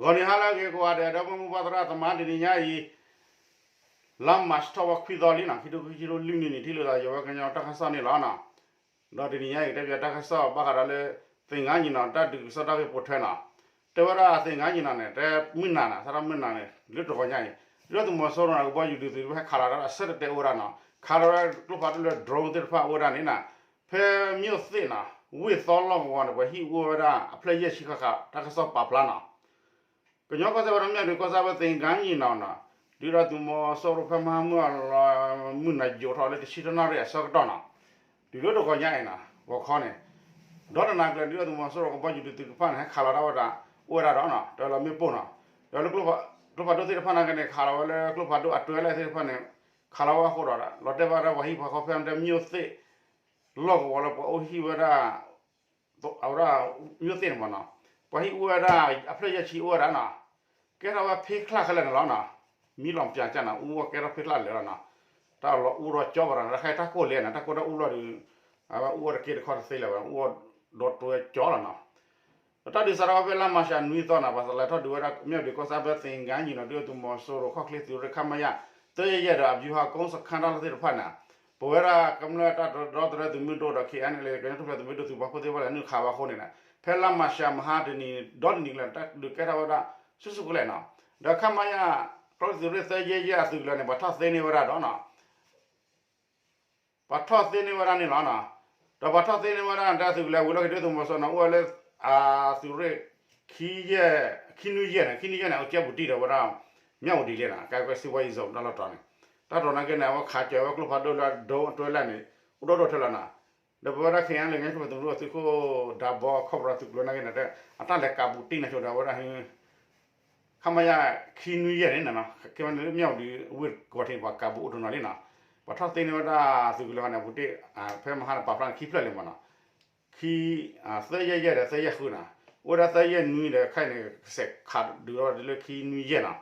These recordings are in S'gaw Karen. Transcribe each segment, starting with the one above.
ဂီၤနံၤဟါလၢအဂ့ၤကိးဂၤဒဲး ဒီပုၢ်ဝဲၢ်သရၣ်သမါ တနံၤညါအံၤ လါမၢ်ၡးထီၣ်ဝဲခွံသီလံနီၤ ခံထိခံဆံလွံၢ်နံၣ်န့ၣ် ထံၣ်လိာ်သးယဝဲကညီတၢ်ကစီၣ်န့ၣ်လီၤနီၤ. ဒီးတနံၤညါအံၤ ကတဲပၠးတၢ်ကစီၣ်ဘၣ်ဃးဒီးလၢ သင်္ဃန်းညီနောင် တၢ်ဒုးကစီၣ်တၢ်ဂ့ၢ်ပိာ်ထွဲနီၤ. တဲဝဲဒၣ် သင်္ဃန်းညီနောင် န့ၣ် တဲမုၢ်နၤနီၤ စးထီၣ်မုၢ်နၤန့ၣ် လၢတဂီၤညါအံၤ ဒုၣ်ဒါသုးမီၤစိရိၤနီၤ ကဘီယူၤဒုးသုး ဟဲခးလီၤတၢ်ဒီးအဆၢတဲာ်တဲာ်အိၣ်ဝဲဒၣ်နီၤ ခးလီၤဝဲကျိဖးဒိၣ်လၢ drone သ့ၣ်တဖၣ်အိၣ်ဝဲဒၣ်န့ၣ်နီၤ. ဖဲ မြို့သစ် နီၤ ဝ့ၢ်သီလီၢ်ကဝီၤန့ၣ် ပှၤဟံၣ်အိၣ်ဝဲဒၣ်အဖျၢၣ်ယဲၢ်ဆံဃၣ်ဃၣ် တၢ်ကစီၣ်ပာ်ဖျါနီၤ. ကညီကီၢ်စဲၣ်ဝဲဒီး မြဝတီ ကီၢ်ဆၣ်ဝဲ သင်္ဃန်းညီနောင် နီၤ ဒုၣ်ဒါသုးမီၤစိရိၤဖဲမဟါမုၢ်အလီၤ မုၢ်နၤယိးထီၣ်လၢတဆံတၢနၣ်ရံၣ်အဆၢကတီၢ်နီၤ တုၤလၢတဂီၤညါအံၤနီၤ ဂီၤခီန့ၣ် ဒီတနၤကျၢၤ ဒုၣ်ဒါသုးမီၤစိရိၤကဘီယူၤဒုးသုးတဖၣ်န့ၣ် ဟဲခးလီၤတၢ်ဝဲဒၣ် အိၣ်ဝဲဒၣ်ဒီးနီၤ တဲလီၤမ့ၣ်ပိၢ်နီၤ ဒီးလၢ ကျိဖးဒိၣ်သ့ၣ်တဖၣ်နာ်က့န့ၣ် ခးလီၤဝဲလၢကျိဖးဒိၣ်အတြဲၤလဲၣ်သ့ၣ်တဖၣ်န့ၣ် ခးလီၤဝဲအဃိဒီး လီၤတဲာ်ဘၣ်ဒၣ်ပှၤဟံၣ်ပှၤဃီဖဲတဲ မြို့သစ် လီၢ်ကဝီၤလၢပှၤအိၣ်ဟံၣ်ဝဲဒၣ် အဝဲဒၣ် မြို့သစ် န့ၣ်မနီၤ ပှၤဟံၣ်အိၣ်ဝဲဒၣ်အဖျၢၣ်ယဲၢ်ဆံအိၣ်ဝဲဒၣ်နီၤ ကဲထီၣ်ဝဲဖ့ချၣ်ခဲလၢာ်န့ၣ်လီၤနီၤ မံလီၤပၠးကၢ်နီၤ အူအီၣ်ကဲထီၣ်ဖ့ချၣ်လၢာ်လီၤနီၤ တၢ်လီၤအူဒီးကၠီဘၣ်ဒီး တၢ်ခဲအံၤတၢ်ကိၢ်လဲၣ်နီၤ တၢ်ကိၢ်တၢ်အူလီၢ်ဒီး အဝဲအူအီၣ်တက့ၢ်တခီတသ့လၢၤဘၣ် အူအီၣ်ဒီးတွဲကၠီလီၤနီၤ ဒီးတၢ်ဒုးစးထီၣ်ဝဲဖဲလါမၢ်ၡးနွံသီနီၤ ပှၤစးလဲၤထီၣ်ဒုးဝဲဒၣ် မြဝတီ ကီၢ်ဆၣ်ဖဲ သင်္ဃန်းညီနောင် ဒုၣ်ဒါသုးမီၤစိရိၤခီၣ်ချ့သုးရ့ၣ် ခမရ သၢယဲၢ်ယဲၢ်ဒီး ဗျူဟာကုန်းစခန်း တၢ်လီၢ်သ့ၣ်တဖၣ်န့ၣ် ပဝဲဒၣ်ကမျၢၢ်တၢ်ဒီသဒၢသုးမုၢ်ဒိၣ်ဒီး ခ့ၣ်အဲၣ်အဲၣ်လ် ကညီထူၣ်ဖျဲးသုးမုၢ်ဒိၣ်သုးပာ်ဖှိၣ်သ့ၣ်တဖၣ်လဲၤနုာ်ခးဘၣ်အဃိန့ၣ် ဖဲလါမၢ်ၡးမဟါတနံၤ ဒီတနံၤကျၢၤ တၢ်ဒုးကဲထီၣ်ဝဲဒၣ် ဆူၣ်ဆူၣ်ကလဲာ်နီၤ ဒီးခမရ ကျီၢ်သုးရ့ၣ် သၢယဲၢ်ယဲၢ်အသုးကလၢၤန့ၣ် ပှၤထီၣ်သ့န့ၢ်ဝဲဒၣ်ဒီးနီၤ ပှၤထီၣ်သ့န့ၢ်ဝဲဒၣ်န့ၣ်လီၤနီၤ. ဒီးပှၤထီၣ်သ့န့ၢ်ဝဲဒၣ်န့ၣ် တၢ်သုးကလၢၤဝံၤလီၢ်ခံ ဒုၣ်ဒါသုးမီၤစိရိၤန့ၣ် အိၣ်ဝဲလၢ အသုးရ့ၣ် ခံယဲၢ် ခံနွံယဲၢ်န့ၣ် ခံနွံယဲၢ်န့ၣ် အကဲပူၤတံၢ်ဒီးဝဲဒၣ် မြဝတီ လံနီၤ ကဲကဲ စီးပွားရေးဇုန် တၢ်လီၢ်တီၤန့ၣ် တၢ်တီၤနာ်က့န့ၣ် အဝဲခးစၢၤဝဲကျိဖးဒိၣ်လၢ drone အတြဲၤလဲၣ်န့ၣ် အိၣ်ဒိၣ်ဒိၣ်ထဲလီၤနီၤ. ဒီးပဝဲဒၣ် ခ့ၣ်အဲၣ်အဲၣ်လ် ကညီထူၣ်ဖျဲးသုးမုၢ်ဒိၣ်သုးခိၣ်ဒးဘီ ခီၣ်ဘြၣ်သုးကျိၤနာ်က့န့ၣ် အတၢ်လဲၤကးပူၤတံၢ်န့ၣ်ဆိဒီး အဝဲဒၣ် ခမရ ခံနွံယဲၢ်န့ၣ်နီၤ ကဲဝဲန့ၣ်လၢ မြဝတီ ဝ့ၢ်ကီၢ်ထံးန့ၣ် ပှၤကးပူၤအိၣ်တနီၤလံနီၤ. ပှၤထီၣ်သ့န့ၢ်ဝဲဒၣ်သုးကလၢၤန့ၣ် အပူၤတ့ၢ် ဖဲမဟါန့ၣ် ပာ်ဖျါန့ၣ် ခံဖျၢၣ်လံမ့ၢ်နီၤ. ခံ သၢယဲၢ်ယဲၢ်ဒီး သၢယဲၢ်ဃုနီၤ. အိၣ်ဝဲဒၣ်သၢယဲၢ်နွံဒီး ခဲအံၤန့ၣ် ကစဲးခးဒုးဝဲဒၣ်လၢခံနွံယဲၢ်နီၤ.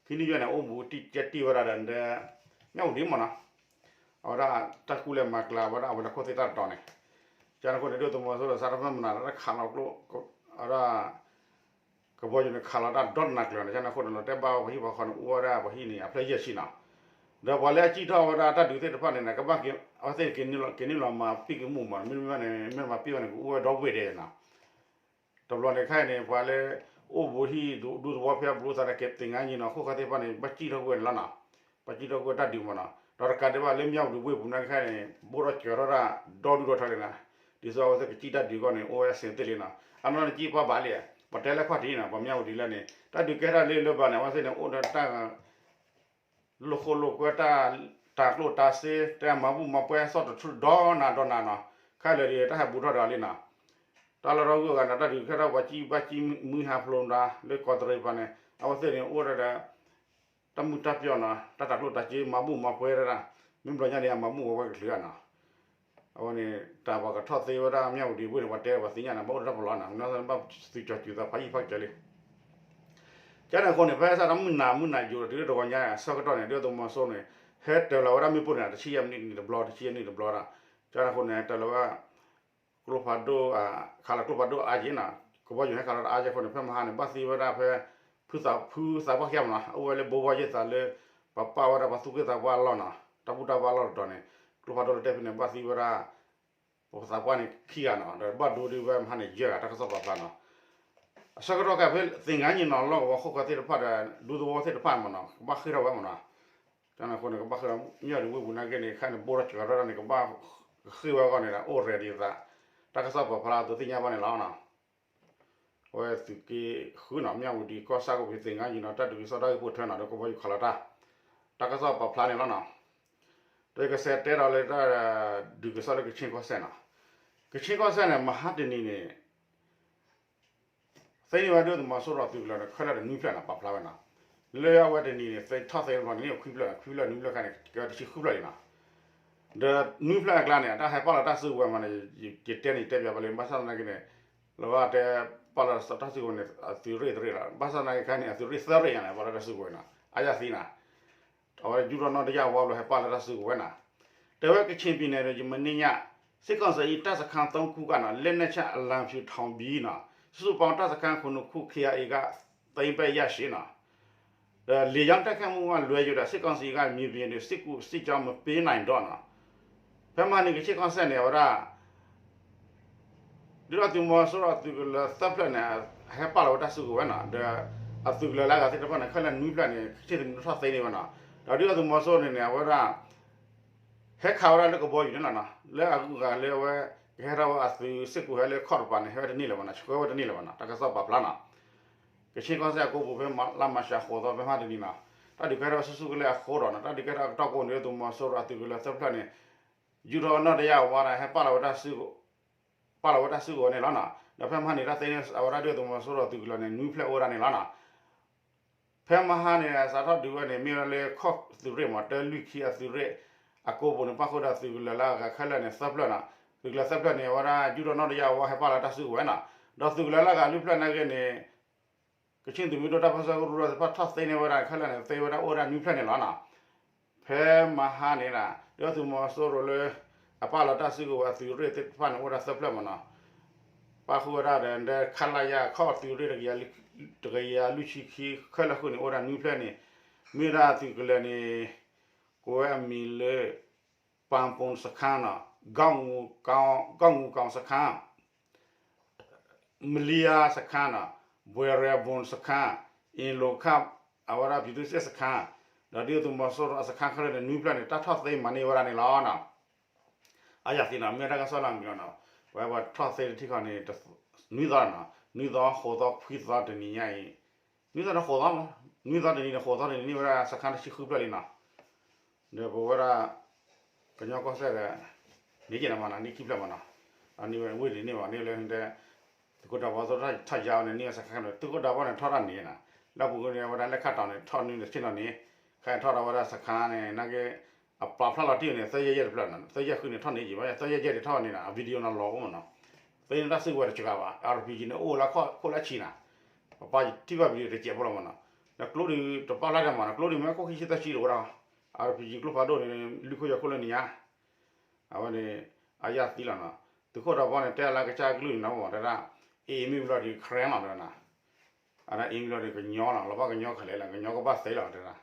ခံနွံယဲၢ်န့ၣ် အိၣ်ဘူးတံၢ်ကဲတံၢ်ဝဲဒၣ်ဒီး မြဝတီ မ့ၢ်နီၤ. အဝဲဒၣ်တၢ်ကူၣ်လဲၤမၤကျါဝဲဒၣ် အဝဲလၢခိၣ်သ့ၣ်တၢ်တတီၤန့ၣ် ကန့ၣ်အဃိန့ၣ် ဒုၣ်ဒါသုးမီၤစိရိၤစးထီၣ်ဖဲမနၤဒီး တၢ်ခးလီၤကျိ အဝဲဒၣ် ကဘီယူၤန့ၣ် ခးလီၤတၢ်ဒီတနၤကျၢၤန့ၣ် ကန့ၣ်အဃိန့ၣ် လီၤတဲာ်ဘၣ်ဝဲပှၤဟံၣ်ပှၤဃီန့ၣ် အိၣ်ဝဲဒၣ်ပှၤဟံၣ်န့ၣ် အဖျၢၣ်ယဲၢ်ဆံနီၤ. ဒီးပှၤလၢအစံၣ်ထီၣ်ဝဲဒၣ်တၢ်ဒုးသ့ၣ်တဖၣ်န့ၣ် ကဘၣ်က့ၤ အဝဲသ့ၣ်က့ၤနုာ်လီၤမၤပံာ်ကမူၣ်မး မ့တမ့ၢ်န့ၣ် မ့ၢ်မၤပံာ်ဝဲန့ၣ် ကအိၣ်ဝဲဒီပုၢ်ဝဲၢ်ဒဲးနီၤ. တဘျီန့ၣ်ခဲအံၤန့ၣ် ပှၤလၢ အိၣ်ဘူးဟံၣ်ဒူသဝီဖဲအဘူးအသးန့ၣ် ကသ့ၣ်ညါညီနီၤ ခိၣ်ဃၢၤသ့ၣ်တဖၣ်န့ၣ် ဘၣ်စံၣ်ထီၣ်ကွံာ်ဝဲန့ၣ်လီၤနီၤ. ဘၣ်စံၣ်ထီၣ်ကွံာ်တၢ်ဒုးမ့ၢ်နီၤ. ဒီးတကးဒံးဘၣ်လၢ မြဝတီ ဝ့ၢ်ပူၤနာ်က့ခဲအံၤန့ၣ် ဘိၣ်ထီၣ်စှၤထီၣ်ဒၣ် ဒီဒူၣ်ဒီထၢလံနီၤ. ဒ်သိးအဝဲသ့ၣ်ကစံၣ်တၢ်ဒုးအဂီၢ်န့ၣ် အိၣ်ဝဲအဆင်သင့်လံနီၤ. အနီၢ်န့ၣ်ကံၣ်ပှၤဘၣ်လံ, ပှၤတဲလၢကွၢ်ထံနီၤ ပှၤမြဝတီလၢန့ၣ် တၢ်ဒုးကဲထီၣ်လၢလၢဘၣ်န့ၣ် အဝဲသ့ၣ်န့ၣ် အိၣ်ဒီးတၢ် လိာ်ဃိလိာ်ကွဲတၢ် တၢ်ကျိၣ်တၢ်စ့ တၢ်မၤဘူၣ်မၤပှဲၤ စီၣ်တထူၣ်ဒီနၤဒီနၤနီၤ. ခဲလၢာ်ဒ် တၢ်ဟဲဘူးထီၣ်ဒီးလံနီၤ. တၢ်လီၢ်တဂုၤအဂၤန့ၣ် တၢ်ဒုးကဲထီၣ်ပှၤကံၣ်ဘၣ်ကံၣ်မုၢ်ဟးဖျိးနီၤ လၢကီးတရံးပၤန့ၣ် အဝဲသ့ၣ်န့ၣ် အိၣ်ဒီး တၢ်မုာ်တၢ်ပျီၣ်နီၤ တၢ်တၤကျိၣ်တၤစ့မၤဘူၣ်မၤပှဲၤဒၣ်, မ့ၢ်ဘျီညါန့ၣ် အမၤဘူၣ်မၤပှဲၤကချုးဧါနီၤ. အဝဲန့ၣ် တၢ်ပှၤကထီၣ်သ့ဝဲဒၣ် မြဝတီ ဝ့ၢ်န့ၣ် ပှၤတဲပှၤသ့ၣ်ညါန့ၣ် ဘၣ်အိၣ်ဒီးတၢ်ပလီၢ်နီၤ မ့ၢ်ဘၣ်သုးကၠီၤစူၤသးဖးယံာ်ဖးကၠီၤလံ. ကန့ၣ်အဃိန့ၣ် ဖဲစးထီၣ်မုၢ်နၤမုၢ်နၤယိာ်တုၤလၢတဂီၤညါအဆၢကတီၢ်န့ၣ် ဒုၣ်ဒါသုးမီၤစိရိၤန့ၣ် ဟဲတၢၤလီၤဝဲဒၣ်မ့ၣ်ပိၢ်န့ၣ် တဆံယဲၢ်မံးနံးတဘျီ တဆံယဲၢ်မံးနံးတဘျီဒၣ်. ကန့ၣ်အဃိန့ၣ် တၢၤလီၤဝဲ ကျိဖးဒိၣ် ခးလီၤကျိဖးဒိၣ်အါယံၤနီၤ ကဘီယူၤဟဲခးလီၤတၢ်အါယံၤအဃိန့ၣ် ဖဲမဟါန့ၣ် ဘၣ်သံဝဲဒၣ်ဖဲ ဖုသးပှၢ်ခံဂၤမနီၤ အိၣ်ဝဲလၢဘိဝါယဲၢ်သးလၢ ပှၤပာ်ဝဲဒၣ်ပှၤသူၣ်က့သးပှၢ်အလီၢ်နီၤ တၢ်ဘူၣ်တၢ်ဘါအလီၢ်တတီၤန့ၣ် ကျိဖးဒိၣ်လၢတဲဖဲန့ၣ် ဘၣ်သံဝဲဒၣ် ပှၤသးပှၢ်န့ၣ်ခံဂၤနီၤ ဒီးဘၣ်ဒိဒုးဝဲမဟါန့ၣ် ယဲၢ်ဂၤ တၢ်ကစီၣ်ပာ်ဖျါနီၤ. အဆၢကတီၢ်ခဲအံၤဖဲသင်္ဃန်းညီနောင် လီၢ်ကဝီၤခိၣ်ဃၢၤသ့ၣ်တဖၣ်ဒီး ဒူသဝီသ့ၣ်တဖၣ်မနီၤ ကဘၣ်ဃ့ၢ်ထီၣ်ဝဲမနီၤ. ကန့ၣ်အဃိန့ၣ် ကဘၣ်ဃ့ၢ်ထီၣ် မြဝတီ ဝ့ၢ်ပူၤနာ်က့န့ၣ် ခဲအံၤန့ၣ် ဘိၣ်ထီၣ်စှၤထီၣ်ဒၣ်န့ၣ် ကဘၣ်ဃ့ၢ်ဝဲအဂီၢ်န့ၣ်ဒီး အိၣ် ready သး တၢ်ကစီၣ်ပာ်ဖျါအသိးသ့ၣ်ညါဘၣ်န့ၣ်လီၤ. အဝဲသုးက့ဃုနီၤ မြဝတီ ကီၢ်ဆၣ်ကီၢ်ပယီၤ သင်္ဃန်းညီနောင် တၢ်ဒုးကစီၣ်တၢ်ဂ့ၢ်ပိာ်ထွဲနီၤ ဒီးကဘီယူၤခးလီၤတၢ် တၢ်ကစီၣ်ပာ်ဖျါန့ၣ်လီၤနီၤ. ဒီးကစဲးတဲဒီးလၢတၢ်ဒုးကစီၣ်လၢကခ့ၣ်ကီၢ်စဲၣ်နီၤ ကခ့ၣ်ကီၢ်စဲၣ်န့ၣ် မဟါတနံၤန့ၣ် သ့န့ၢ်ဝဲဒုၣ်ဒါသုးမီၤစိရိၤသုးကလၢၤန့ၣ် ခဲလၢာ်ဒီးနွံဖျၢၣ်နီၤ ပာ်ဖျါဝဲနီၤ. လၢအဝဲတနံၤန့ၣ် သ့ထီၣ်သ့န့ၢ်ဝဲန့ၣ် ခွံဖျၢၣ် ခွံဖျၢၣ်နွံဖျၢၣ်ခါန့ၣ် ကဲဝဲတဆံဃုဖျၢၣ်လံနီၤ. ဒီးနွံဖျၢၣ်အကျါန့ၣ် တၢ်ဟဲပာ်လီၤတၢ်စုကဝဲၤမးန့ၣ် ယတဲန့ၣ် ယတဲပၠးပှၤလၢ ဘၣ်ဆၣ်သနာ်က့န့ၣ် လၢအဝဲတဲပာ်လီၤတၢ်စုကဝဲၤန့ၣ် အသုးရ့ၣ်တရ့ၣ်လီၤ. ဘၣ်ဆၣ်သနာ်က့ခဲအံၤန့ၣ် အသုးရ့ၣ်သၢရ့ၣ်ညါန့ၣ် ပာ်လီၤတၢ်စုကဝဲၤနီၤ အါယၢ်သံနီၤ အဝဲယူၢ်ထီၣ်နီၢ်တယၢ်ဝါဘျီ ဟဲပာ်လီၤတၢ်စုကဝဲၤနီၤ. တဲဝဲကချင်ပြည်နယ်တွင် မနေ့ည စစ်ကောင်စီ၏ တပ်စခန်း သုံးခုကနီၤ လက်နက်ချအလံဖြူထောင်ပြီးနီၤ စုစုပေါင်း တပ်စခန်း ခုနစ်ခု KIA က သိမ်းပိုက်ရရှိနီၤ, ဒီးလေကြောင်းတိုက်ခိုက်မှုမှလွဲ၍ စစ်ကောင်စီက မြေပြင်စစ်ကူစစ်ကြောင်းမပေးနိုင်တော့နီၤ, ဖဲမဟါန့ၣ် ကချင်ကီၢ်စဲၣ်န့ၣ် အဝဲဒၣ် ဒုၣ်ဒါသုးမီၤစိရိၤအသုးကလၢၤသၢဖျၢၣ်န့ၣ် ဟဲပာ်လီၤဝဲတၢ်စုကဝဲၤနီၤ, ဒီးအသုးကလၢၤလၢအဂၤသ့ၣ်တဖၣ်န့ၣ် ခဲလၢာ်နွံဖျၢၣ်န့ၣ် ကချင်သုးမုၢ်ဒိၣ်ထီၣ်သ့န့ၢ်ဝဲနီၤ, ဒီးဒုၣ်ဒါသုးမီၤစိရိၤန့ၣ်န့ၣ် အဝဲဒၣ် ဟဲခးဝဲဒၣ်လၢကဘီယူၤန့ၣ်လီၤနီၤ, လၢအဂုၤအဂၤလၢအဝဲ ကဟဲထီၣ်ဝဲအသုးစ့ၢ်ကီးဟဲလၢခီၣ်တပၤန့ၣ် ဟဲဝဲတန့ၢ်လၢၤဘၣ်နီၤ, ဆှၢဝဲတန့ၢ်လၢၤဘၣ်နီၤ, တၢ်ကစီၣ်ပာ်ဖျါနီၤ, ကချင်ကီၢ်စဲၣ်အကိပူၤဖဲလါမၢ်ၡးဃိးသီ ဖဲမဟါတနံၤနီၤ, တၢ်ဒုးကဲထီၣ်ဆူၣ်ဆူၣ်ကလဲာ်အဃိဒီးနီၤ, တၢ်ဒုးကဲထီၣ်အကတီၢ်ကိးန့ၣ် ဒုၣ်ဒါသုးမီၤစိရိၤအသုးကလၢၤသၢဖျၢၣ်န့ၣ် ယူၢ်ထီၣ်နီၢ်တယၢ်ဝါဒီး ဟဲပာ်လီၤဝဲတၢ်စု ပာ်လီၤဝဲတၢ်စုကဝဲၤန့ၣ်လီၤနီၤ, ဒီးဖဲမဟါန့ၣ် တၢ်သ့န့ၢ်အဝဲဒၣ်ဒုၣ်ဒါသုးမီၤစိရိၤသုးကလၢၤန့ၣ် နွံဖျၢၣ်အိၣ်ဝဲဒၣ်န့ၣ်လီၤနီၤ, ဖဲမဟါန့ၣ် စးထီၣ်ဒုးဝဲန့ၣ် မ့ၢ်ဝဲဒၣ်လၢခီၣ်သုးရ့ၣ်မး တၢလွံၢ်ခံအသုးရ့ၣ် အကိပူၤန့ၣ် ပၣ်ဃုာ်ဒီးသုးကလၢၤလၢအဂၤခဲလၢာ်န့ၣ် သၢဖျၢၣ်နီၤ, သုးကလၢၤသၢဖျၢၣ်န့ၣ် အဝဲဒၣ်ယူၢ်ထီၣ်နီၢ်တယၢ်ဝါ ဟဲပာ်လီၤတၢ်စုကဝဲၤနီၤ, ဒီးသုးကလၢၤလၢအဂၤလွံၢ်ဖျၢၣ်နာ်က့န့ၣ် ကချင်သုးမုၢ်ဒိၣ်တၢ်ပၢဆှၢကရူၢ်သ့ၣ်တဖၣ်ထီၣ်သ့န့ၢ်ဝဲဒၣ်ခဲလၢာ်န့ၣ် သ့ဝဲဒၣ်အိၣ်ဝဲဒၣ်နွံဖျၢၣ်န့ၣ်လီၤနီၤ, ဖဲမဟါန့ၣ် ဒုၣ်ဒါသုးမီၤစိရိၤလၢ အပာ်လီၤတၢ်စုကဝဲၤအသုးရ့ၣ်သ့ၣ်တဖၣ်န့ၣ် အိၣ်ဝဲဒၣ်သၢဖျၢၣ်မးနီၤ, ပၣ်ဃုာ်ဝဲဒၣ်ဒီး ခလရ ခီၣ်သုးရ့ၣ် တကယၤလွံၢ်ဆံခံ ခဲလၢာ်ဃုာ်န့ၣ် အိၣ်ဝဲဒၣ်နွံဖျၢၣ်န့ၣ်, မ့ၢ်ဝဲဒၣ်သုးကလၢၤန့ၣ် ကိးဝဲအမံၤလၢ ပၣ်ပူၣ်စခါနီၤ, ကီၢ်ငူကီၢ်စခါ မလံယါစခါနီၤ, ဘွဲၣ်ရဲၣ်ဘိၣ်စခါ, အ့ၣ်လိၤခါ, အဝဲဒၣ် ပြည်သူ့စစ် စခါ, ဒီးဒုၣ်ဒါသုးမီၤစိရိၤအစခါခဲလၢာ်န့ၣ် နွံဖျၢၣ်န့ၣ် တၢ်ထီၣ်သ့မၤန့ၢ်ဝဲဒၣ်န့ၣ်လီၤနီၤ, အယၤသ့နီၤ မ့ၢ်တၢ်ကစီၣ်လၢအမံၤလီၤနီၤ, ပဝဲပှၤထီၣ်သ့တထံၣ်ခီန့ၣ် နွံသီနီၤ, နွံသီ ဃိးသီ ခွံသီ တနံၤညါအံၤ, နွံသီန့ၣ်ဃိးသီမး, နွံသီတနံၤန့ၣ် ဃိးသီတနံၤန့ၣ် မ့ၢ်ဝဲဒၣ်စခါတဆံဃုဖျၢၣ်လံနီၤ, ဒီးပဝဲဒၣ် ကညီကီၢ်စဲၣ်ဒီး န့ၢ်က့ၤနီၤမးနီၤ န့ၢ်ခံဖျၢၣ်မးနီၤ, အန့ၣ်ဝဲဝ့ၢ်န့ၣ်န့ၢ်ဘၣ်န့ၣ်လၢ သုးခိၣ်ဒးဘီထီၣ်ယါအီၤန့ၣ် န့ၢ်စခါန့ၣ် သုးခိၣ်ဒးဘီန့ၣ် ထီၣ်တၢ်န့ၣ်နီၤ, လၢပူၤကွံာ်န့ၣ် အဝဲဒၣ်လဲၣ်ခါတီၤန့ၣ် ထီၣ်နွံန့ၣ်ဆ့ၣ်နီၤန့ၣ်, ခဲအံၤထီၣ်ဒီးဝဲဒၣ်စခါန့ၣ် နာ်က့ အပာ်ဖျါလီၤတံၢ်န့ၣ် သၢယဲၢ်ယဲၢ်တဖျၢၣ်နီၤ, သၢယဲၢ်ဃုန့ၣ် ထီၣ်န့ၢ်က့ၤဘၣ်, သၢယဲၢ်ယဲၢ်န့ၣ်ထီၣ်န့ၢ်နီၤ, အ video နီၤလီၤအိၣ်မးနီၤ, သ့န့ၣ်တၢ်စုကဝဲၤတစှၤဘၣ်, RPG န့ၣ် အိၣ်လၢခိၣ်လၢဆံးနီၤ, ပပၢ်ထံၣ်ဘၣ် video တစဲးဖိလီၤမးနီၤ, ဒီးကျိဒုးတပာ်ဖျါဒံးမးနီၤ, ကျိဒုးမ့ၢ်ခိၣ်ခံဆံသၢဆံတအိၣ်ဒီး RPG ကျိဖးဒိၣ်န့ၣ် လွံၢ်ခိၣ်ယဲၢ်ခိၣ်လၢနံၤညါ အဝဲန့ၣ် အယၢ်သံလီၤနီၤ, သုးခိၣ်ဒးဘီန့ၣ် တဲလၢကစၢ်ကလုၢ်န့ၣ်နီၤ တဲဒၣ် အ့ၣ်မ့ၢ်ဘျီဒီး Karen လီၤတဲဒၣ်နီၤ, အဒၣ်အ့ၣ်မ့ၢ်ဘျီဒီးကညီလီၤ, လီၤဘၣ်ကညီခဲလၢာ်လီၤ, ကညီကဘၣ်သ့လီၤတဲဒၣ်,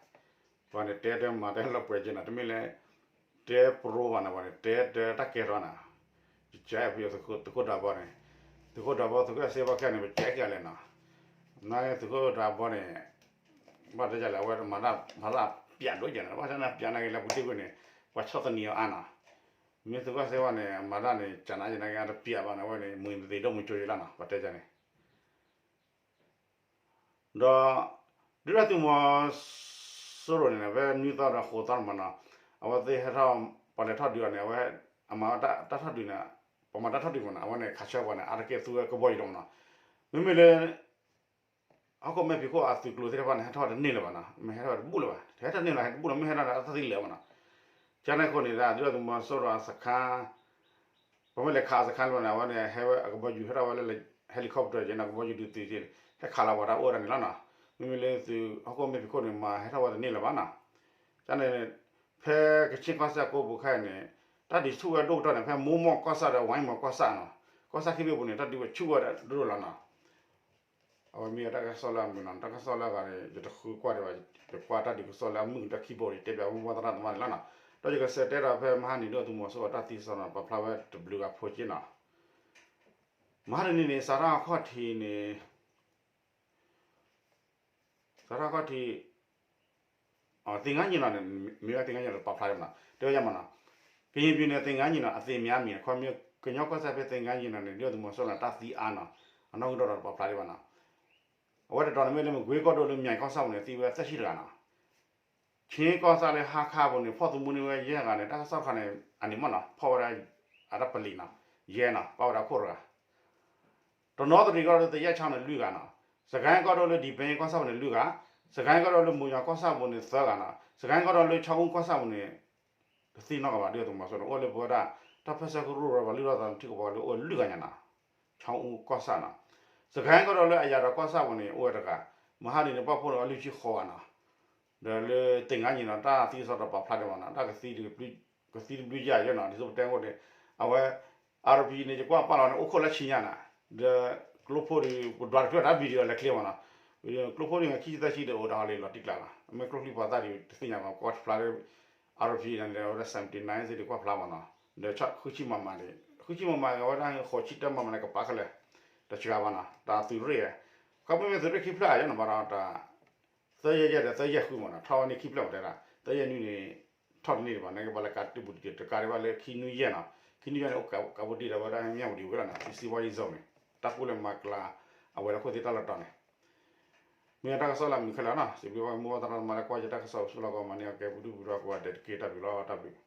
ပှၤန့ၣ်တဲတဲမၤတဲလီၤပှဲၤက့ၤနီၤ, တမ့ၢ်လၢ တဲပရိဘၣ်နီၤ, ပှၤန့ၣ် တဲတဲတၢ်ကဲထီၣ်နီၤ, ကစၢ်ယွၤ သုးခိၣ်ဒးဘီန့ၣ်, သုးခိၣ်ဒးဘီ သုးခိၣ်စ့ဘီခဲန့ၣ် ပကဲက့ၤလဲၣ်နီၤ, နာ်က့သုးခိၣ်ဒးဘီန့ၣ် ဘၣ်တဲဒ်လဲၣ် အဝဲမၤတၢ် မၤတၢ်ပျးဒိၣ်ကဲနီၤ, ဘၣ်ဆၣ်နာ်ပျးနာ်က့လၢပူၤတ့ၢ်ကွံာ်န့ၣ် ပှၤဆီၣ်သနံးအီၤအါနီၤ, မ့ၢ်သုးခိၣ်စ့ဘီန့ၣ် မၤတၢ်န့ၣ် ကနါယဲနာ်က့ အတပျးဘၣ်န့ၣ် အဝဲန့ၣ် မုၢ်နသ့ၣ်ဒိၣ်မုၢ်ကၠိယဲလီၤနီၤ, ပှၤတဲဒ်န့ၣ် ဒီး ဒုၣ်ဒါသုးမီၤစိရိၤန့ၣ် ဖဲနွံသီဒီးဃိးသီန့ၣ်မးနီၤ, အဝဲသ့ၣ်ဟဲထီၣ် ပှၤလဲၤထီၣ်ဒုးအီၤန့ၣ် အဝဲ အမၤတၢ်ထီၣ်ဒုးန့ၣ် ပှၤမၤတၢ်ထီၣ်ဒုးမးနီၤ, အဝဲန့ၣ် ခးဆၢပှၤန့ၣ် အါတက့ၢ်သူဝဲကဘီယူၤလီၤမးနီၤ, မ့မ့ၢ်လၢ ဟီၣ်ခိၣ်မဲာ်ဖံးခိၣ်အသုးကျိၤသ့ၣ်တဖၣ်န့ၣ် ဟဲထီၣ်တန့ၢ်လၢၤဘၣ်နီၤ, မ့ၢ်ဟဲထီၣ်တဘူၣ်လၢၤဘၣ်, ဟဲထီၣ်တန့ၢ်လၢၤ ဟဲတဘူၣ်လၢၤ မ့ၢ်ဟဲထီၣ်ဒီးအသၣ်သံလၢၤမးနီၤ, ကန့ၣ်အဃိန့ၣ် ဒုၣ်ဒါသုးမီၤစိရိၤအစခါ ပမ့ၢ်လဲၤခးအစခါလၢၤဘၣ်န့ၣ် အဝဲန့ၣ် ဟဲဝဲအကဘီယူၤ ဟဲထီၣ်ဝဲလၢ helicopter က့နီၤ, ကဘီယူၤဒုးသုးက့န့ၣ် ဟဲခးလီၤပှၤတၢ်အိၣ်ဝဲဒၣ်န့ၣ်လီၤနီၤ, မ့မ့ၢ်လၢသုးဟီၣ်ခိၣ်မဲာ်ဖံးခိၣ်န့ၣ် မၤဟဲထီၣ်ဝဲတန့ၢ်လၢၤဘၣ်နီၤ, ကန့ၣ် ဖဲကဆ့ၣ်ကီၢ်စဲၣ်ကိးပူၤခဲအံၤန့ၣ် တၢ်ဒုးဆူၣ်ဝဲဒိၣ်ကတၢၢ်န့ၣ် ဖဲမိၢ်မီၢ်ကီၢ်ဆၣ်ဒီး ဝါအံမီၢ်ကီၢ်ဆၣ်နီၤ, ကီၢ်ဆၣ်ခံဘ့ၣ်ပူၤန့ၣ် တၢ်ဒုးဝဲဆူၣ်ဝဲဒၣ်ဒိၣ်လီၤနီၤ အဝဲမ့ၢ်တၢ်ကစီၣ်လၢအမုာ်နီၤ, တၢ်ကစီၣ်လၢအဂၤန့ၣ် ယတဃုကွၢ်ဒံးဘၣ်, ယကွၢ်တၢ်ဒုးကစီၣ်လၢအမုာ်တၢ်ခံဘိဒီး တဲပၠးမိၢ်ပှၢ်သရၣ်သမါန့ၣ်လီၤနီၤ, ဒီးယကစံးတဲဒီးဖဲမဟါနံၤဒုၣ်ဒါသုးမီၤစိရိၤတၢ်သံစ့ၢ်ကီးနီၤ ပာ်ဖျါဝဲတဘျုးဂၤဖိက့နီၤ, မဟါတနံၤန့ၣ် စးထီၣ်အခီၣ်ထံးန့ၣ် စးထီၣ်အခီၣ်ထံး သင်္ဃန်းညီနောင်န့ၣ် မ့ၢ်ဝဲသင်္ဃန်းညီနောင် ပာ်ဖျါဒံးမးနီၤ, တဲဝဲယါမးနီၤ, ကရင်ပြည်နယ် သင်္ဃန်းညီနောင် အသေများနေ အခီပညီ ကညီကီၢ်စဲၣ်ဖဲ သင်္ဃန်းညီနောင်န့ၣ် ဒုၣ်ဒါသုးမီၤစိရိၤန့ၣ် တၢ်သံအါနီၤ, အနီၣ်ဂံၢ်ဒီးဒီးတပာ်ဖျါဒံးဘၣ်နီၤ, အဝဲတတီၤန့ၣ်မ့ၢ်လၢမကွ့ကီၢ်ဒိၣ်လၢ မြိုင်ကီၢ်ဆၣ်ပူၤန့ၣ် သံဝဲသၢဆံတဂၤနီၤ ခ့ကီၢ်ဆၣ်လၢဟါခါပူၤန့ၣ် ဖီၣ်သမူန့ၢ်ဝဲယဲၢ်ဂၤန့ၣ် တၢ်ကစီၣ်တခါန့ၣ် အန့ၣ်မးနီၤ ဖီၣ်ဝဲဒၣ် အတၢ်ပလံာ်နီၤ ယဲၢ်နီၤ ပၣ်ဝဲဒၣ်ခိၣ်တဂၤ တနီသရံၣ်ကီၢ်ဒိၣ်လၢသယဲၢ်ဆၣ်န့ၣ် လွံၢ်ဂၤနီၤ, စကဲကီၢ်ဒိၣ်လၢဒံၣ်ပဲကီၢ်ဆၣ်ပူၤန့ၣ် လွံၢ်ဂၤ, စကဲကီၢ်ဒိၣ်လၢမိၢ်ယီၤကီၢ်ဆၣ်ပူၤန့ၣ် သၢဂၤနီၤ, စကဲကီၢ်ဒိၣ်လၢခၠီအူကီၢ်ဆၣ်ပူၤန့ၣ် တသံနီတဂၤဘၣ် ဒုၣ်ဒါသုးမီၤစိရိၤန့ၣ် အိၣ်လၢပဝဲဒၣ် တၢ်ပၢဆှၢကရူၢ်ဝဲပှၤလုၢ်ထီၣ်သးန့ၣ် ထံကပီၤလၢအိၣ်လွံၢ်ဂၤညါနီၤ, ခၠီအူကီၢ်ဆၣ်နီၤ, စကဲကီၢ်ဒိၣ်လၢအယၤဒီးကီၢ်ဆၣ်ပူၤန့ၣ် အိၣ်ဝဲတဂၤ, မဟါဒ်န့ၣ် ပၣ်ဖှိၣ်န့ၣ် အိၣ်လွံၢ်ဆံဃိးဂၤနီၤ ဒီးလၢသင်္ဃန်းညီနောင် တၢ်သံစ့ၢ်ကီးတပာ်ဖျါဒံးမးနီၤ, တၢ်ကသံ ကသံတဘျုးယၤယဲနီၤ, ဒ်သိးပတဲအဃိန့ၣ် အဝဲ RPG န့ၣ် ယကွၢ်ပာ်လီၤန့ၣ် အိၣ်ခိၣ်လၢဆံညါနီၤ, ဒီးကျိဖိဒီး ပဒွးတချုးတၢ် video လဲၤချ့မးနီၤ, ပ ကျိဖိန့ၣ် ခံဆံသၢဆံဒီးအိၣ်ဒၣ်ဟီလံ လီၤတံၢ်ကျါလီၤ. အမ့ၢ်ကျိချံပှၤသၣ်ဒံး တသ့ၣ်ညါဘၣ် ကွၢ်ဖျါလၢ R P န့ၣ် အဝဲဒၣ် seventy nine စ့ၢ်ဒံး ကွၢ်ဖျါမးနီၤ. ဒီး ဃုဆံ မမ န့ၣ် ဃုဆံ မမ အဝဲဒၣ် ဃိးဆံတၢ မမ န့ၣ် ကပာ်ခဲလၢာ် တစှၤဘၣ်နီၤ. တၢ်သုးရ့ၣ် ခီဖျိမ့ၢ်သုးရ့ၣ်ခံဖျၢၣ်အယဲၢ်နီၤ ဘၣ်ဒီးတၢ် သၢယဲၢ်ယဲၢ်ဒီးသၢယဲၢ်ဃုမးနီၤ ထီၣ်ဝဲန့ၣ်ခံဖျၢၣ်မးတဲဒၣ် သၢယဲၢ်နွံန့ၣ် ထီၣ်တန့ၢ်ဒံးဘၣ် နကဘၣ်လဲၤကးတဘူၣ်တက့ၢ် တကးဒံးဘၣ်လၢခံနွံယဲၢ်နီၤ. ခံနွံယဲၢ်န့ၣ် အိၣ်ကးဘူးဒံးဒီးဝဲဒၣ် မြဝတီ ဝဲလီၤနီၤ သံဝါယံၤ zone န့ၣ် တၢ်ကူၣ်လဲၤမၤကျါ အဝဲဒၣ်ခိၣ်သ့ၣ်တၢ်လီၢ်တတီၤန့ၣ် မ့ၢ်တၢ်ကစီၣ်လၢမုာ်ခဲလၢာ်နီၤ စံးဘျုးဘၣ်မိၢ်ပၢ်သရၣ်သမါလၢကွၢ်ယတၢ်ကစီၣ်ဆူလီၢ်ကီၢ်မၤန့ၢ်အီၤကဲပဒုၣ်ပဒီကိးဂၤဒဲးတက့ၢ် တၢ်ဘျုးလီၤ တၢ်ဘျုး